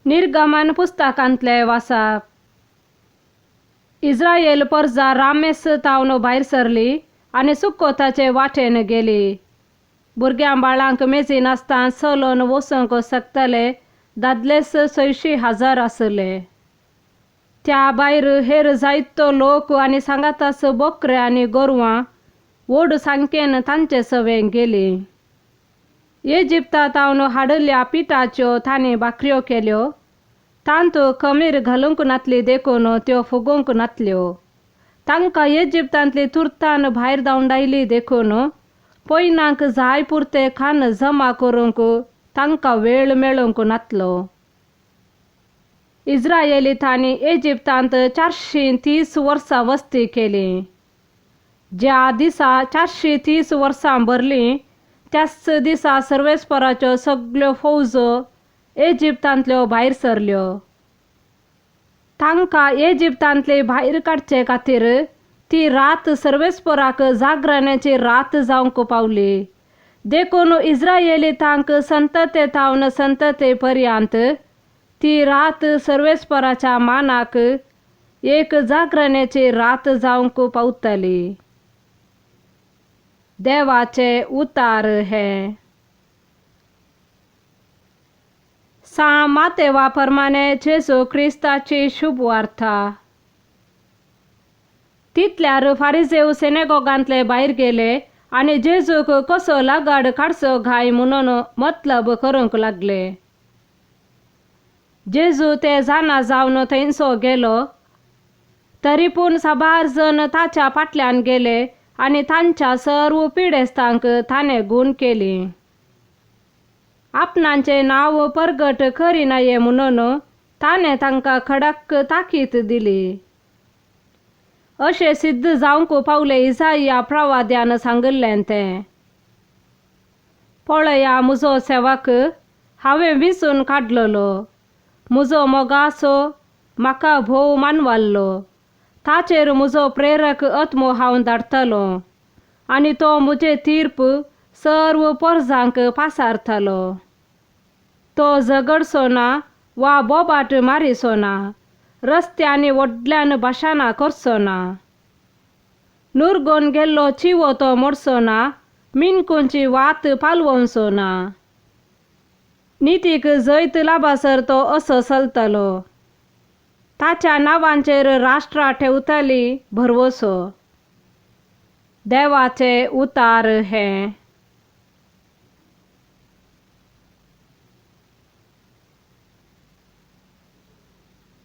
निर्गमन पुस्तकांतले वाचप. इस्रायल परजा रामेस तावन भायर सरली आनी सुकोताचे वाटेन गेली. भुरग्यां बाळांक मेजी नासतना चलोवन वचूंक शकतले दादलेच 600,000 आसले. त्या भायर हेर जायतो लोक आनी सांगाताच बोकरे आनी गोरवां व्हड संख्येन तांचे सवें गेली. इजिप्ता तावन हाडिल्ल्या पिठाच्यो तांणी भाकऱ्यो केल्यो. तांतू खमीर घालूंक नातली देखून त्यो फुगूंक नातल्यो. तांकां इजिप्तांतली तुर्तान भायर धांवडायली देखून पयनाक जाय पुरते खाण जमा करूंक तांकां वेळ मेळूंक नातलो. इस्रायलितांनी इजिप्तांत 430 वर्सां वस्ती केली. ज्या दिसा 430 वर्सां भरलीं त्याच दिसा सर्वेस्पराच्यो सगल्यो फौजो इजिप्तांतल्यो भायर सरल्यो. तांकां इजिप्तांतली भायर काडचे खातीर ती रात सर्वेस्पराक जागरण्याची रात जावंक पावली. देखून इस्रायलितांक संतते तावन संतते पर्यंत ती रात सर्वेस्पराच्या मानाक एक जागरण्याची रात जावंक पावतली. देवाचे उतार हे. सां मातेवा प्रमाणे जेजू क्रिस्ताची शुभवार्ता. तितल्यार फारिजेव सिनेगॉगांतले भायर गेले आनी जेजूक कसो लगाड काडचो घाय म्हणून मतलब करूंक लागले. जेजू ते जाणा जावन थंयसो गेलो. तरी पूण साबार जण ताच्या फाटल्यान गेले आनी तांच्या सर्व पिडेस्तांक ताणें गूण केली. आपणाचें नांव परगट करिनाये म्हणून ताणें तांकां खडक ताकीद दिली. अशें सिद्ध जावंक पावलें इसाया प्रवाद्यान सांगिल्लें तें. पळया म्हजो सेवक हांवें विंचून काडलेलो, म्हजो मोगाचो, म्हाका भोव मानवल्लो. ताचेर म्हजो प्रेरक आत्मो हांव धाडटलो आनी तो म्हजे तीर्प सर्व पोरजांक पासारतलो. तो झगडचो ना वा बोबाट मारिचो ना, रस्त्यांनी व्हडल्यान भाशणां करचो ना. नुरगोन गेल्लो चिवो तो मोडचो ना, मिनकुंची वात पालवचो ना. नितीक जैत लाभासर तो असो चलतलो. ताच्या नांवांचेर राष्ट्रां ठेवतली भरवसो. देवाचे उतार हे.